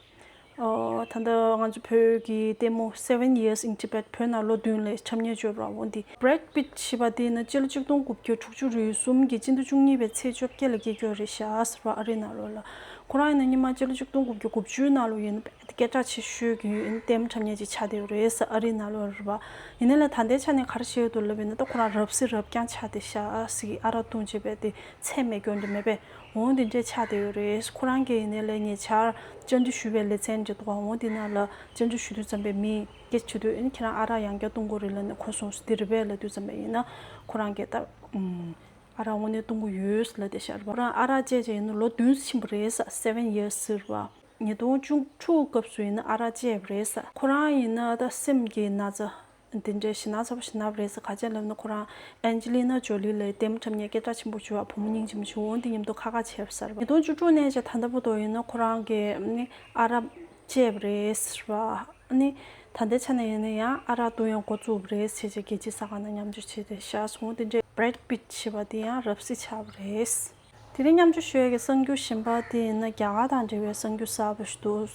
ཨོ་ད་ལྟ་ང་ཚོ་བོད་ཀྱི་ལྟད་མོ་Seven Years in Tibet བོད་ནང་ལོ་བདུན་ལ་འཁྲབ་མཁན་ཅིག་ཡོད་པ་འོ་འདི་Brad Pitt ཞེས་པ་འདི་ཡིན་ན་སྤྱི་ལོ་ཆིག་སྟོང་དགུ་བརྒྱ་དྲུག་ཅུ་རེ་གསུམ་གྱི་སྤྱི་ཟླ་བཅུ་གཉིས་པའི་ཚེས་བཅོ་བརྒྱད་ལ་སྐྱེས་ཡོད་རེད་ཤག་ཟེར་བ་ཨ་རི་ནང་ལོགས་ལ། ཁོ་རང་ཡིན་ན་སྔོན་མ་སྤྱི་ལོ་ཆིག་སྟོང་དགུ་བརྒྱ་དགུ་བཅུའི་ནང་ལོགས་ཡིན་ན་དཔེ་སྐད་གྲགས་ཆེ་ཤོས་ཀྱི་ལྟད་མོ་འཁྲབ་མཁན་ཅིག་ཆགས་བསྡད་ཡོད་རེད་ས་ཨ་རི་ནང་ལོགས་རེད་པ། ཡིན་ནའི་ལས་ད་ལྟའི་ཆ་ནས་ག་རེ་བཤད་ཡོད་འདུག་ལབ་ཡིན་ན་ད་ཁོ་རང་རབ་གསལ་རབ་རྐྱང་ཆགས་བསྡད་ཤག་ཟེར་གྱི་ཨ་རག་བཏུང་བྱས་པའི་དེ་ཚད་མེད་སྐྱོན་འདྲ་མེད་པས་འོང་དེ་འདྲས་ཆགས་བསྡད་ཡོད་རེད། ཁོ་རང་གིས་ཡིན་ནའི་ལས་ཉེ་ཆར་བཅར་འདྲི་ཞུས་པའི་ལེ་ཚན་འདྲ་འདུག་ག་འོང་དེ་ནང་ལ་བཅར་འདྲི་ཞུ་དུས་ཙམ་པའི་མི་སྐད་ཆ་དྲིས་དུས་ཨ་ནི་ཁྱེད་རང་ཨ་རག་ཡང་བསྐྱར་བཏུང་དགོས་རེད་ལབ་ནས་ཁོ་གསུངས་སོང་འདི་རེད་པས་ལབ་དུས་ཙམ་པ་ཡིན་ན་ཁོ་རང་གིས་ད་ཨུམ། ཨ་རག་དངོས་གནས་བཏུང་གི་ཡོད་ལབ་བསྡད་ཤག་རེད་པ། ཁོ་རང་ཨ་རག་བཅད་བྱས་ཡིན་ན་ལོ་བདུན་ཕྱིན་པ་རེད་ས། Seven years ཟེར་བ། ཉིས་སྟོང་བཅུ་དྲུག་སྐབས་སུ་ཡིན་ན་ཨ་རག་བཅད་པ་རེད་ས། ཁོ་རང་ཡིན་ན་ད་སེམས་ཀྱི་ན་ཚ་འདི་འདྲའི་ཞེ་ན་ཚ་པོ་ཞིག་ན་བ་རེད་ས། ག་ཅི་ལབ་ན་ཁོ་རང་Angelina Jolie ལབ་ལྟད་མོ་འཁྲབ་མཁན་སྐད་གྲགས་ཆེན་པོ་བྱུང་བ་བུ་མོ་སྙིང་རྗེ་མོ་ཞིག་འོང་དེ་མཉམ་དུ་ཁ་ཁ་བྱས་པ་ས་རེད་པ། ཉིས་སྟོང་བཅུ་དྲུག་ནས་བྱས་ད་ལྟ་བར་དུ་ཡིན་ན་ཁོ་རང་གིས་ནི་ཨ་རག་བཅད་པ་རེད་ཟེར་བ། ཨ་ནི་ད་ལྟའི་ཆ་ནས་ཡིན་ན་ཡང་ཨ་རག་བཏུང་ཡང་འགོ་བཙུགས་པ་རེད་ཟེར་བྱས་རྒྱལ་སྤྱིའི་གསར་ཁང་ནང་མཉམ་སྤྱོད་བྱས་ཏེ་བཞག་སོང་། དེ་འདྲའི་Brad Pitt ཞེས་པ་དེ་ཡང་རབ་གསལ་ཆགས་པ་རེད། དེ་རིང་མཉམ་སྤྱོད་ཞུ་ཡས་ཀྱི་གསར་འགྱུར་གཞན་པ་དེ་ཡིན་ན་རྒྱ་གར་དང་འབྲེལ་བའི་གསར་འགྱུར་གསར་པ་ཞིག་འདུག་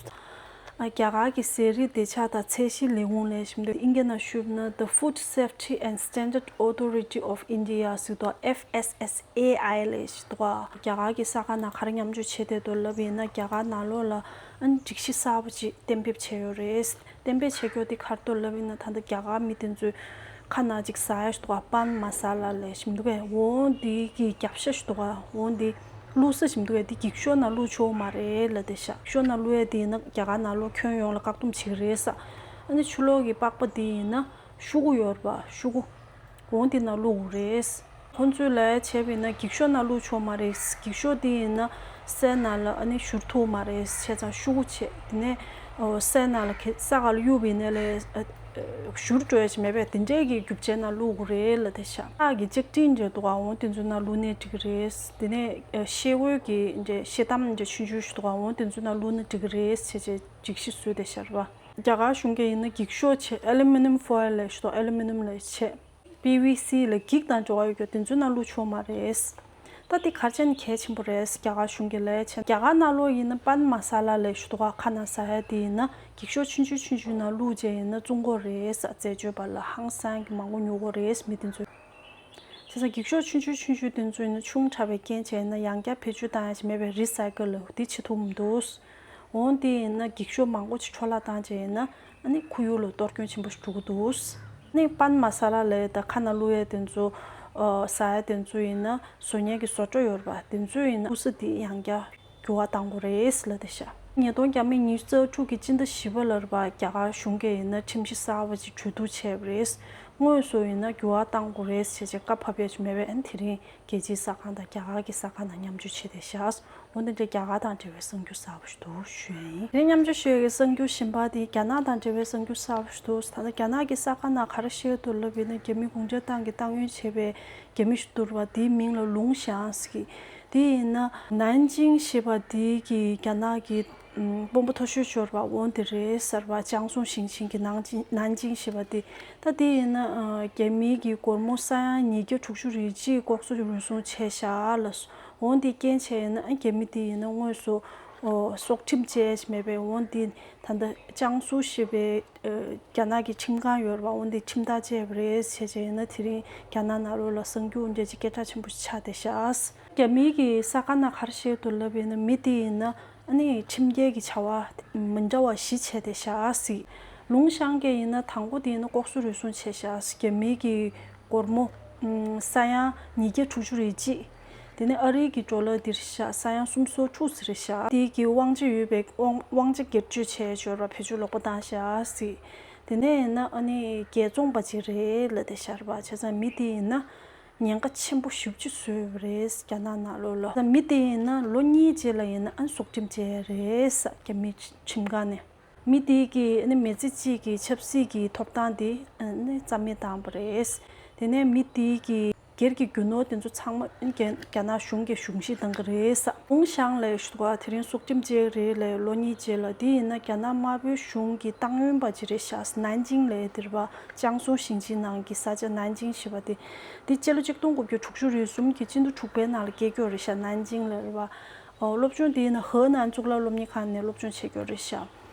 ཨ་རྒྱ་གར་གྱི་ཟས་རིགས་བདེ་འཇགས་དང་ཚད་གཞིའི་ལས་ཁུངས་ལབ་བཞིན་དུ་ཨིན་སྐད་ནང་ཞུས་ན་The Food Safety and Standard Authority of India ཟེར་དུས་F S S A I ལབ་ཞིག་འདུག་རྒྱ་གར་གྱི་གསར་ཁང་ནང་ག་རེ་མཉམ་སྤྱོད་བྱས་བསྡད་འདུག་ལབ་ཡིན་ན་རྒྱ་གར་ནང་ལོགས་ལ་ཨ་ནི་སྒྲིག་གཞི་གསར་པ་ཅིག་གཏན་འབེབས་བྱས་ཡོད་རེད། གཏན་འབེབས་བྱས་ཀྱོག་དེ་ག་རེ་འདུག་ལབ་ཡིན་ན་ད་ལྟ་རྒྱ་གར་མི་དེ་ཚོས་ཁ་ནང་ཅིག་ཟ་ཡ་ཞིག་འདུག་ག་པན་མ་ས་ལ་ལབ་བཞིན་འདུག་གས། འོ་འདི་གི་རྒྱབ་ཤ་ཞིག་འདུག་ག་འོ་འདི་བླུགས་ས་བཞིན་འདུག་གས། འདི་འགྱིག་ཤོག་ནང་བླུགས་ཆོག་མ་རེད་ལབ་བསྡད་ཤག་འགྱིག་ཤོག་ནང་བླུགས་ཡ་དེ་ཡིན་ན་རྒྱ་གར་ནང་ལོགས་ཁྱོན་ཡོངས་ལ་བཀག་སྡོམ་བྱེད་ཀྱི་རེད་ས། ཨ་ནི་ཕྱི་ལོགས་ཀྱི་པགས་པ་དེ་ཡིན་ན་ཤོག་གུ་ཡོད་རེད་པ། ཤོག་གུ། འོ་འདི་ནང་བླུགས་དགོས་རེད། ཁོང་ཚོས་ལབ་ཡ་བྱས་པ་ཡིན་ན་འགྱིག་ཤོག་ནང་བླུགས་ཆོག་མ་རེད། འགྱིག་ཤོག་དེ་ཡིན་ན་སའི་ནང་ལ་ཨ་ནི་བཞུར་ཐུབ་མ་རེད། བྱས་ཙང་ཤོག་གུ་བྱས་དེ་ནས་ཨོ་སའི་ནང་ལ་ག་ས་ག་ལ་གཡུགས་པ་ཡིན་ནའི་ལས་ཨ་ཨ་བཞུར་འགྲོ་ཡ་ཞིག་མེད་པས་དེ་འདྲས་ཀྱི་རྒྱུ་ཆའི་ནང་བླུགས་དགོས་རེད་ལབ་བསྡད་ཤག་ཁ་གི་ལྕགས་ཀྲིན་འདྲ་འདུག་ག་འོ་དེ་ཚོའི་ནང་བླུགས་ནའི་འགྲིག་གི་རེད། དེ་ནས་ཨ་ཤེལ་སྒོའི་གི་འདྲ་ཤེལ་དམ་འདྲ་ཆུང་ཆུང་ཞིག་འདུག་ག་འོ་དེ་ཚོའི་ནང་བླུགས་ན་འགྲིག་གི་རེད་བྱས་བྱས་སྒྲིག་གཞི་བཟོས་བསྡད་ཤག་རེད་པ། རྒྱ་གར་གཞུང་གིས་ཡིན་ན་འགྱིག་ཤོག་བྱས། Aluminium foil ལབ་ཞིག་འདུག Aluminium ལབ་བྱས། P V C ལབ་འགྱིག་དང་འབྲེལ་བ་ཡོད་རྒྱུ་དེ་ཚོའི་ནང་བླུགས་ཆོག་མ་རེད། ད་དེ་ག་རེ་བྱས་ན་གལ་ཆེན་པོ་རེད། རྒྱ་གར་གཞུང་གིས་ལབ་བྱས། རྒྱ་གར་ནང་ལོགས་ཡིན་ན་པན་མ་ས་ལ་ལབ་ཞིག་འདུག་ག་ཁ་ནང་ཟ་ཡ་དེ་ཡིན་ན་འགྱིག་ཤོག་ཆུང་ཆུང་ཆུང་ཆུང་ནང་བླུགས་བྱས་ཡིན་ན་བཙོང་གི་རེད་ས། རྩད་གཅོད་པ་ལ་ཧང་སང་གི་མང་པོ་ཉོ་གི་རེད་མི་དེ་ཚོས། བྱས་ཙང་འགྱིག་ཤོག་ཆུང་ཆུང་ཆུང་ཆུང་དེ་ཚོ་ཡིན་ན་ཆུང་དྲགས་པའི་རྐྱེན་བྱས་ན་ཡང་བསྐྱར་བེད་སྤྱོད་བཏང་ཡ་ཞིག་མེད་པས་རི་སའི་ཀལ་ལ་འདི་བྱེད་ཐུབ་མི་འདུག་འོ་དེ་ཡིན་ན་འགྱིག་ཤོག་མང་པོ་ཅིག་འཕྲོ་བརླག་བཏང་བྱས་ཡིན་ན་ཨ་ནི་ཁོར་ཡུག་ལ་གཏོར་སྐྱོན་ཆེན་པོ་ཞིག་འགྲོ་གི་འདུག་ཨ་ནི་པན་མ་ས་ལ་ལབ་ཡ་ད་ཁ་ནང་བླུགས་ཡ་དེ་ཚོ་ཨ་ཟ་ཡ་དེ་ཚོ་ཡིན་ན་བཟོ་མཁན་གྱི་བཟོ་གྲྭ་ཡོད་རེད་པ། དེ་ཚོ་ཡིན་ན་ཀུ་ས་དེ་ཡང་བསྐྱར་འགྱུར་བ་གཏང་དགོས་རེད་ལབ་བསྡད་ཤག་ཉིས་སྟོང་བརྒྱ་མེད་ཉི་ཤུ་རྩ་དྲུག་གི་སྤྱི་ཟླ་བཞི་པ་ལ་རེད་པ། རྒྱ་གར་གཞུང་གིས་ཡིན་ན་ཁྲིམས་གཞི་གསར་པ་ཅིག་གྲོས་བསྡུར་བྱས་པ་རེད། དངོས་སུ་ཡིན་ན་འགྱུར་བ་གཏང་དགོས་རེད་ཟེར་བྱས་བཀའ་ཕབ་ཡ་ཅིག་མེད་པས། ཨ་ནི་དེ་རིང་རྒྱལ་སྤྱིའི་གསར་ཁང་དང་རྒྱ་གར་གྱི་གསར་ཁང་དང་མཉམ་སྤྱོད་བྱས་བསྡད་ཤག་འོ་འདི་འདྲའི་རྒྱ་གར་དང་འབྲེལ་བའི་གསར་འགྱུར་གསར་པ་ཞིག་འདུག་ཞུ་ཡ་ཡིན། དེ་མཉམ་སྤྱོད་ཞུ་ཡ་གི་གསར་འགྱུར་གཞན་པ་དེ་རྒྱ་ནག་དང་འབྲེལ་བའི་གསར་འགྱུར་གསར་པ་ཞིག་འདུག་ད་ལྟ་རྒྱ་ནག་གི་གསར་ཁང་ནང་ག་རེ་བཤད་འདུག་ལབ་ཡིན་ན་རྒྱ་མི་གུང་ཁྲན་ཏང་གི་ཏང་ཡོན་བྱས་པའི་རྒྱ་མི་ཞིག་འདུག་རེད་པ། དེའི་མིང་ལ་ལུང་ཞང་ཟེར་གི། དེ་ཡིན་ན་ནན་ཅིང་ཞེས་པ་དེ་གི་རྒྱ་ནག་གི་ དཔོན་པོ་མཐོ་ཤོས་འབྱོར་བ་འོ་དེ་རེད་ཟེར་བ། ཅང་སུང་ཞིང་ཆེན་གྱི་ནན་ཅིང་ནན་ཅིང་ཞེས་པ་དེ། ད་དེ་ཡིན་ན་རྒྱ་མིའི་གི་སྒོར་མོ་ས་ཡ་ཉིས་བརྒྱ་དྲུག་ཅུ་རེ་གཅིག་ལྐོག་ཟ་རུལ་སུངས་བྱས་བཞག་ལ། འོ་དེ་རྐྱེན་བྱས་ཡིན་ན་རྒྱ་མི་དེ་ཡིན་ན་དངོས་སུ་སྲོག་ཁྲིམས་བཅད་མེད་པའི། འོ་དེ་ད་ལྟ་ཅང་སུ་ཞེས་པའི་རྒྱ་ནག་གི་ཁྲིམས་ཁང་ཡོད་རེད་བ། འོ་དེ་ཁྲིམས་ཐག་བཅད་པ་རེད་བྱས་བྱས་ཡིན་ན། དེ་རིང་རྒྱ་ནག་ནང་ལོགས་ལ་གསར་འགྱུར་འདྲ་ཅིག་སྐད་གྲགས་ཆེན་པོ་ཞིག་ཆགས་བསྡད་ཤག་རྒྱ་མིའི་གི་གསར་ཁང་ནང་ག་རེ་བཤད་འདུག་ལབ་ཡིན་ན། མི་དེ་ཡིན་ན་ཨ་ནི་ཁྲིམས་འགལ་གྱི་བྱ་བ་མི་འདྲ་བ་བཞི་བྱས་བསྡད་ཤག་ཟེར། ལུང་ཤང་གེ་ཡིན་ན་དང་པོ་དེ་ཡིན་ན་ལྐོག་ཟ་རུལ་སུངས་བྱས་ཤག་ཟེར། རྒྱ་མིའི་གི་སྒོར་མོ་ས་ཡ་ཉིས་བརྒྱ་དྲུག་ཅུ་རེ་གཅིག་དེ་ནས་ཨ་རིའི་གི་ཌོ་ལར་འདི་རེད་ཤག་ས་ཡ་སུམ་སོ་དྲུག་ཙམ་རེད་ཤག་དེའི་གི་དབང་ཆ་ཡོད་པའི་དབང་དབང་ཆ་སྒེར་གཅོད་བྱས་འབྱོར་བ་བེད་སྤྱོད་ལོག་པ་བཏང་ཤག་ཟེར། དེ་ནས་ཡིན་ན་ཨ་ནི་རྒྱལ་བཙོང་པ་ཅིག་རེད་ལབ་བསྡད་ཤག་རེད་བ། བྱས་ཙང་མི་དེ་ཡིན་ན་ཉེན་ཁ་ཆེན་པོ་ཞེ་པོ་ཅིག་བཟོས་པ་རེད་རྒྱ་ནག་ནང་ལོགས་ལ། མི་དེ་ཡིན་ན་ལོ་གཉིས་རྗེས་ལ་ཡིན་ན་ཨ་ནི་སྲོག་ཁྲིམས་བཅད་རེད་རྒྱ་མི་ཁྲིམས་ཁང་ནས། མི་དེའི་གི་ཨ་ནི་མི་ཚེ་གཅིག་གི་ཆབ་སྲིད་ཀྱི་ཐོབ་ཐང་དེ་ཨ་ནི་རྩ་མེད་བཏང་པ་རེད། དེ་ནས་མི་དེའི་གི་སྒེར་གྱི་རྒྱུ་ནོར་དེ་ཚོ་ཚང་མ་ཨ་ནི་རྒྱ་རྒྱ་ནག་གཞུང་གིས་གཞུང་བཞེས་བཏང་གི་རེད་ཟེར། ལུང་ཤང་ལབ་ཡག་ཞིག་འདུག་ག་དེ་རིང་སྲོག་ཁྲིམས་བཅད་རེད་ལབ། ལོ་གཉིས་རྗེས་ལ། དེ་ཡིན་ན་རྒྱ་ནག་དམར་པོའི་གཞུང་གི་ཏང་ཡོན་པ་ཅིག་རེད་ཤག་ནན་ཅིང་ལབ་དེ་རེད་བ། ཅང་སུང་ཞིང་ཆེན་ནང་གི་ས་ཆ་ནན་ཅིང་ཞེས་པ་དེ། དེ་སྤྱི་ལོ་གཅིག་སྟོང་དགུ་བརྒྱ་དྲུག་ཅུ་རེ་གསུམ་གྱི་སྤྱི་ཟླ་དྲུག་པའི་ནང་ལ་སྐྱེས་ཀྱི་ཡོད་རེད་ཤག་ནན་ཅིང་ལབ་རེད་བ། ཨོ། སློབ་སྦྱོང་དེ་ཡིན་ན་ཧེ་ནན་གཙུག་ལག་སློབ་གཉེར་ཁང་ནས་སློབ་སྦྱོང་བྱེད་ཀྱི་ཡོད་རེད་ཤག་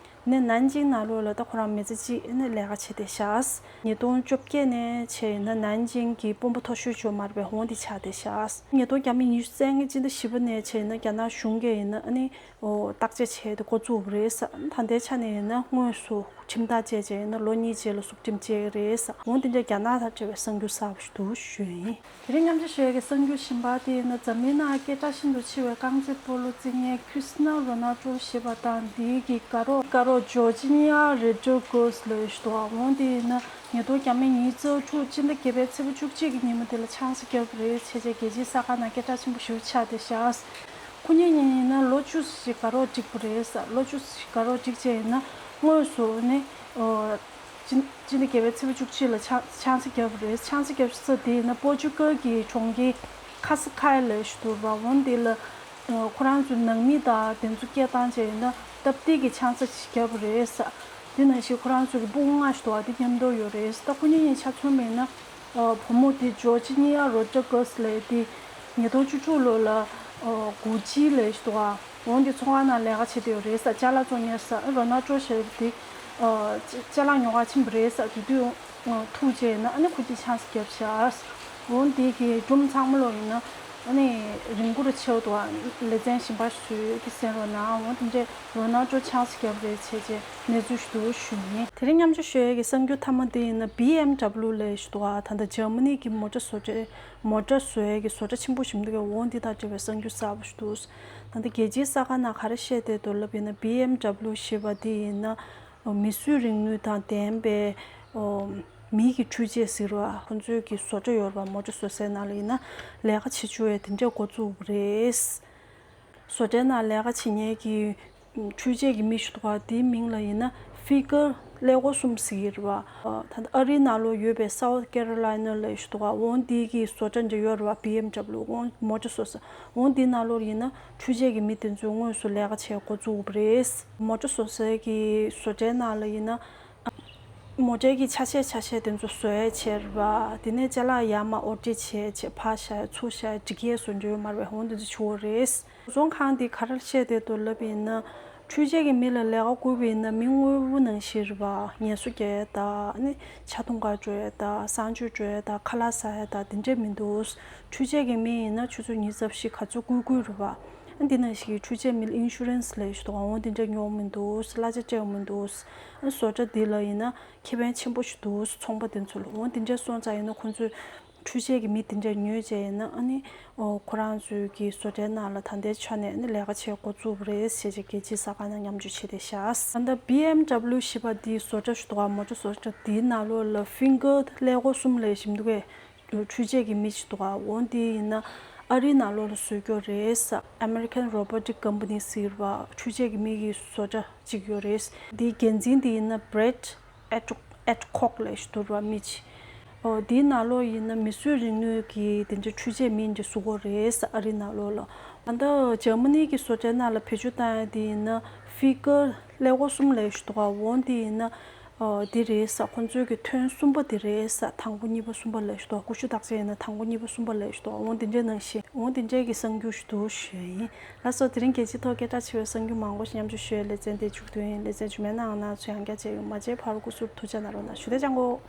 ནས་ནན་ཅིང་ནང་ལོགས་ལ་ད་ཁོ་རང་མི་ཚེ་གཅིག་ནས་ལས་ཀ་བྱས་བསྡད་ཤག་ཉིས་སྟོང་བཅོ་བརྒྱད་ནས་བྱས་ཡིན་ན་ནན་ཅིང་གི་དཔོན་པོ་མཐོ་ཤོས་འབྱོར་མ་རེད་པས། འོ་དེ་ཆགས་བསྡད་ཤག་ཉིས་སྟོང་ཉི་ཤུ་རྩ་ལྔ་སྤྱི་ཟླ་བཞི་པ་ནས་བྱས་ཡིན་ན་རྒྱ་ནག་གཞུང་གིས་ཡིན་ན་ཨ་ནི། ཨོ། བརྟག་དཔྱད་བྱས་ཏེ་འགོ་བཙུགས་པ་རེད་ཟེར། ད་ལྟའི་ཆ་ནས་ཡིན་ན་དངོས་སུ་ཁྲིམས་ཐག་བཅད་བྱས་ཡིན་ན་ལོ་གཉིས་རྗེས་ལ་སྲོག་ཁྲིམས་བཅད་ཀྱི་རེད་ཟེར། འོ་དེ་འདྲ་རྒྱ་ནག་དང་འབྲེལ་བའི་གསར་འགྱུར་གསར་པ་ཞིག་འདུག་ཞུ་ཡིན། དེ་རིང་མཉམ་ཞུགས་ཞུ་ཡས་ཀྱི་གསར་འགྱུར་གཞན་པ་དེ་ཡིན་ན། འཛམ་གླིང་ནང་སྐད་གྲགས་ཤིན་ཏུ་ཆེ་བའི་རྐང་རྩེད་སྤོ་ལོ་རྩེད་མཁན་ཁྲི་སི་ན་རོ་ན་ཀྲོ་ཞེས་པ་དང་། དེའི་གི་དགའ་རོགས་དགའ་རོགས་ཇོར་ཇི་ནི་ཡ་རེ་ཏྲོ་གོས་ལབ་ཞིག་འདུག་འོ་དེ་ཡིན་ན་ཉིས་སྟོང་ཉི་ཤུ་རྩ་དྲུག་སྤྱི་ཟླ་བརྒྱད་པའི་ཚེས་པ་བཅུ་གཅིག་གི་ཉིན་མོ་དེ་ལ་ཆང་ས་བརྒྱབ་པ་རེད་བྱས་བྱས་རྒྱལ་སྤྱིའི་གསར་ཁང་ནང་སྐད་གྲགས་ཆེན་པོ་ཞིག་ཆགས་བསྡད་ཤག་ཁོ་གཉིས་གཉིས་ཡིན་ན་ལོ་བཅུ་ཞིག་དགའ་རོགས་འགྲིག་པ་རེད་ཟེར། ལོ་བཅུ་ཞིག་དགའ་རོགས་འགྲིག་བྱས་ཡིན་ན་དངོས་སུ་ནི། ཨོ། སྤྱི་སྤྱི་ཟླ་བརྒྱད་པའི་ཚེས་པ་བཅུ་གཅིག་ལ་ཆང་ཆང་ས་བརྒྱབ་པ་རེད། ཆང་ས་བརྒྱབ་ས་དེ་ཡིན་ན་པོར་ཅུ་གལ་གྱི་གྲོང་ཁྱེར་ཁ་ས་ཁའི་ལབ་ཞིག་འདུག་ར། འོ་འདི་ལ། ཨོ། ཁོ་རང་ཚོའི་ནང་མི་དང་དེ་ཚོ་སྐད་བཏང་བྱས་ཡིན་ན་སྟབས་བདེ་གི་ཆང་ས་ཞིག་བརྒྱབ་པ་རེད་ཟེར། དེ་ནང་བཞིན་ཁོ་རང་ཚོ་གི་སྤུ་གུ་ལྔ་ཞིག་འདུག་བ། དེ་མཉམ་དུ་ཡོད་རེད་ཟེར། ད་ཁོ་གཉིས་གཉིས་ཆ་མཚོན་པ་ཡིན་ན། ཨོ། བུ་མོ་དེ་ཇོར་ཇི་ནི་ཡ་རོ་ཏྲོ་གོས་ལབ་དེ་ཉིས་སྟོང་བཅུ་དྲུག་ལོ་ལ། ཨོ། གུ་ཅི་ལབ་ཞིག་འདུག་བ། འོ་འདི་ཚོང་ཁང་ནང་ལས་ཀ་བྱེད་བསྡད་ཡོད་རེད་ཟེར། ཅ་ལག་བཙོང་མཁན་ཟེར། རོ་ན་ཀྲོ་ཞེས་པ་དེ། ཨོ། ཅ་ཅ་ལག་ཉོ་གར་ཕྱིན་པ་རེད་ཟེར། དེ་དུས། ཨོ། ཐུག་བྱས་ན་ཨ་ནི་ཁོ་གཉིས་ཆང་ས་བརྒྱབ་ཤག་འོ་འདི་གི་སྒྲུང་ཚང་མ་ལོ་ཡིན་ན་ཨ་ནི་རིང་པོ་རུ་ཆེ་བ་འདུག་བ། ལེ་ཚན་གཞན་པ་ཞིག་གི་གསན་རོགས་གནང་། འོ་དེ་འདྲས་རོ་ན་ཀྲོ་ཆང་ས་བརྒྱབ་རེད་བྱས་བྱས་གནས་ཚུལ་ཞིག་འདུག་ཞུ་ཡིན། དེ་རིང་མཉམ་ཞུགས་ཞུ་ཡས་ཀྱི་གསར་འགྱུར་མཐའ་མ་དེ་ཡིན་ན་བྷི་ཨེམ་ཌབ་ལུ་ལབ་ཞིག་འདུག་བ། ད་ལྟ་འཇར་མ་ནི་གི་མོ་ཊ་བཟོ་གྲྭ། མོ་ཊ་བཟོ་ཡས་ཀྱི་བཟོ་གྲྭ་ཆེན་པོ་ཞིག་འདུག་གས། འོ་འདི་དང་འབྲེལ་བའི་གསར་འགྱུར་གསར་པ་ཞིག་འདུག་ད་ལྟ་རྒྱལ་སྤྱིའི་གསར་ཁང་ནང་ག་རེ་བཤད་བསྡད་འདུག་ལབ་ཡིན་ན། བྷི་ཨེམ་ཌབ་ལུ་ཞེས་པ་འདི་ཡིན་ན་མིས་བཟོས་རིག་ནུས་དང་ལྡན་པའི་མིའི་གི་འཕྲུལ་ཆས་ཟེར་བ། ཁོང་ཚོའི་གི་བཟོ་གྲྭ་ཡོད་རེད་པ། མོ་ཊ་བཟོ་སའི་ནང་ལ་ཡིན་ན་ལས་ཀ་བྱེད་བཅུག་ཡས་དེ་འདྲས་འགོ་བཙུགས་པ་རེད། བཟོ་གྲྭའི་ནང་ལས་ཀ་བྱེད་མཁན་གྱི་འཕྲུལ་ཆས་ཀྱི་མི་ཞིག་འདུག་ག་དེའི་མིང་ལ་ཡིན་ན་ཧྥི་གར་ཀླད་ཀོར་གསུམ་ཟེར་གྱི་རེད་པ། ད་ལྟ་ཨ་རིའི་ནང་ལོགས་ཡོད་པའི་སའུ་ཐི་ཀེ་རོ་ལའི་ན་ལབ་ཞིག་འདུག་ག་འོ་འདི་གི་བཟོ་གྲྭ་འདྲ་ཡོད་རེད་པ། བྷི་ཨེམ་ཌབ་ལུ། འོ་མོ་ཊ་བཟོ་ས། འོ་འདི་ནང་ལོགས་ཡིན་ན་འཕྲུལ་ཆས་ཀྱི་མི་དེ་ཚོས་དངོས་སུ་ལས་ཀ་བྱེད་འགོ་བཙུགས་པ་རེད། མོ་ཊ་བཟོ་སའི་གི་བཟོ་གྲྭའི་ནང་ལ་ཡིན་ན། མོ་ཊའི་གི་ཆ་ཤས་ཆ་ཤས་དེ་ཚོ་བཟོ་ཡས་བྱས་རེད་པ། དེ་ནས་ཅ་ལག་ཡར་མར་ཨོར་འདྲེན་བྱས་བྱས། ཕར་བཞག་ཡས་ཚུར་བཞག་ཡས་སྒྲིག་ཡས་བཟོ་འདྲ་ཡོད་མ་རེད་པས། འོ་འདི་ཚོ་བྱེད་དགོས་རེད། བཟོ་ཚོང་ཁང་དེ་ག་རེ་བཤད་བསྡད་འདུག་ལབ་པ་ཡིན་ན། འཕྲུལ་ཆས་ཀྱི་མི་ལ་ལས་ཀ་བསྐུར་བ་ཡིན་ན་མི་དངོས་པོ་ནང་བཞིན་རེད་པ། ངལ་གསོ་རྒྱག་ཡས་དང་། ཨ་ནི་ཇ་འཐུང་གར་འགྲོ་ཡས་དང་། གསང་སྤྱོད་འགྲོ་ཡས་དང་། ཁ་ལག་ཟ་ཡས་དང་། དེ་འདྲས་མི་འདུག་འཕྲུལ་ཆས་ཀྱི་མི་ཡིན་ན་ཆུ་ཚོད་ཉི་ཤུ་རྩ་བཞི་ག་ཚོད་བསྐུར་བསྐུར་རེད་པ། ཨ་འདི་ནང་བཞིན་འཕྲུལ་ཆས་མི་ལ་ཨིན་ཤུ་རན་སི་ལབ་ཞིག་འདུག་འོ་འདི་འདྲས་ཉོ་མི་འདུག་གླ་ཆ་སྤྲད་མི་འདུག་ཨ་བཟོ་གྲྭ་འདི་ལ་ཡིན་ན་ཁེ་ཕན་ཆེན་པོ་ཞིག་འདུག་ཚོང་པ་དེ་ཚོ་ལ། འོ་འདི་འདྲས་སོང་ཙང་ཡིན་ན་ཁོང་ཚོས་འཕྲུལ་ཆས་ཀྱི་མི་དེ་འདྲས་ཉོས་བྱས་ཡིན་ན། ཨ་ནི་ཨོ་ཁོ་རང་ཚོའི་གི་བཟོ་གྲྭའི་ནང་ལ་ད་ལྟའི་ཆ་ནས་ཨ་ནི་ལས་ཀ་བྱེད་འགོ་བཙུགས་པ་རེད་ཟེར་བྱས་རྒྱལ་སྤྱིའི་གསར་ཁང་ནང་མཉམ་སྤྱོད་བྱས་བསྡད་ཤག་ད་ལྟ་བྷི་ཨེམ་ཌབ་ལུ་ཞེས་པ་འདིའི་བཟོ་གྲྭ་ཞིག་འདུག་ག་མོ་ཊ་བཟོ་གྲྭ་འདིའི་ནང་ལོགས་ལ་ཧྥིང་གར་ཀླད་ཀོར་གསུམ་ལབ་ཞིག་འདུག་གས། འཕྲུལ་ཆས་ཀྱི་མི་ཞིག་འདུག་ག་འོ་འདི་ཡིན་ན་ཨ་རིའི་ནང་ལོགས་ལ་བཟོས་ཀྱི་ཡོད་རེད། American Robotic Company ཟེར་བ་འཕྲུལ་ཆས་ཀྱི་མི་གི་བཟོ་གྲྭ་གཅིག་ཡོད་རེད། འདིའི་འགན་འཛིན་འདི་ཡིན་ན་Brett Ad- Adcock ལབ་ཞིག་འདུག་ར། མི་གཅིག་འོ་འདིའི་ནང་ལོགས་ཡིན་ན་མིས་བཟོས་རིག་ནུས་ཀྱི་དེ་འདྲའི་འཕྲུལ་ཆས་མི་འདི་བཟོ་གི་ཡོད་རེད། ཨ་རིའི་ནང་ལོགས་ལ། ད་ལྟ་འཇར་མ་ནི་གི་བཟོ་གྲྭའི་ནང་ལ་བེད་སྤྱོད་བཏང་ཡ་དེ་ཡིན་ན་ ཕི་གར་ཀླད་ཀོར་གསུམ་ལས་ཞུ་དོ། འོ་འདི་ཡིན་ན་འདི་རེད་ས། ཁོང་ཚོའི་གི་ཐོན་གསུམ་པ་འདི་རེད་ས། དང་པོ་གཉིས་པ་གསུམ་པ་ལས་ཞུ་དོ། ཀུ་ཤུ་དག་ཆ་ཡིན་ན་དང་པོ་གཉིས་པ་གསུམ་པ་ལས་ཞུ་དོ། འོ་འདི་འདྲའི་ནང་བཞིན་འོ་འདི་འདྲའི་གི་གསར་འགྱུར་ཞུ་དོ་ཞུ་ཡ་ཡིན། ལགས་སོ། དེ་རིང་རྒྱལ་སྤྱིའི་ཐོག་སྐད་གྲགས་ཆེ་བའི་གསར་འགྱུར་མང་པོ་ཞིག་མཉམ་སྤྱོད་ཞུ་ཡ་ལེ་ཚན་དེ་མཇུག་བསྡུ་ཡིན། ལེ་ཚན་རྗེས་མའི་ནང་ང་ཚོ་ཡང་བསྐྱར་མཇལ་ཡོང་། མ་མཇལ་བར་སྐུ་གཟུགས་ཐུགས་ཅག་གནང་རོགས་གནང་། ཞུ་བདེ་ཅང་གོ།